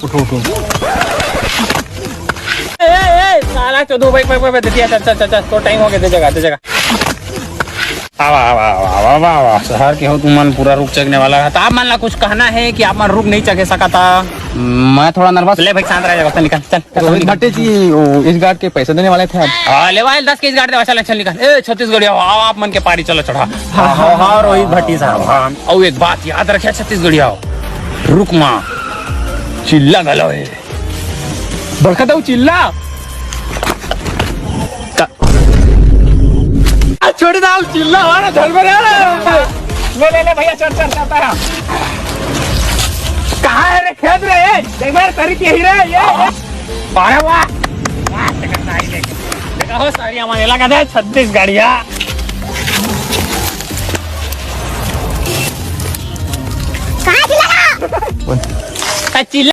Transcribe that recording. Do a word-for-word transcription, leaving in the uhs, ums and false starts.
उठो, उठो। ए, ए, ए, साला चोदो, भाई, भाई, भाई, भाई, दे दिया, चल, चल, चल, चल, तो टाइम हो गया, दे जगह, दे जगह। आवा, आवा, आवा, आवा, आवा, आवा, शहर के हो तुमन, पूरा रुख चघने वाला है। तो आप मन ला कुछ कहना है कि आप मन रुख नहीं चघे सकता? मैं थोड़ा नर्वस। ले भाई, शांत रह जा, बस निकल, चल, चल, रोहित निकल। भट्टे जी, वो इस गार्ड के पैसे देने वाले थे आप। हाँ, ले भाई, दस के इस गार्ड दे, चल, चल, निकल। ए, छत्तीसगढ़िया हो, आओ, आप मन के पारी, चलो, चढ़ा। हाँ, हाँ, हाँ, रोहित भट्टी साहब, हाँ। और एक बात याद रखे, छत्तीसगढ़िया हो, रुख मा चिल्ला घलो है। बड़का दाऊ चिल्ला। का- आ, छोड़ दाऊ चिल्ला, हमारा घर में रह रहा है। ले, ले, ले, भैया, चढ़, चढ़, चढ़, चढ़। कहाँ है रे खेत रे? एक बार करी के ही रे, ये, ये। अरे वाह। वाह, देखा, नहीं देखे। देखा हो, सारी हमारे लगा दे, छत्तीसगढ़िया। कहाँ चिल्ला? का चिल्ला?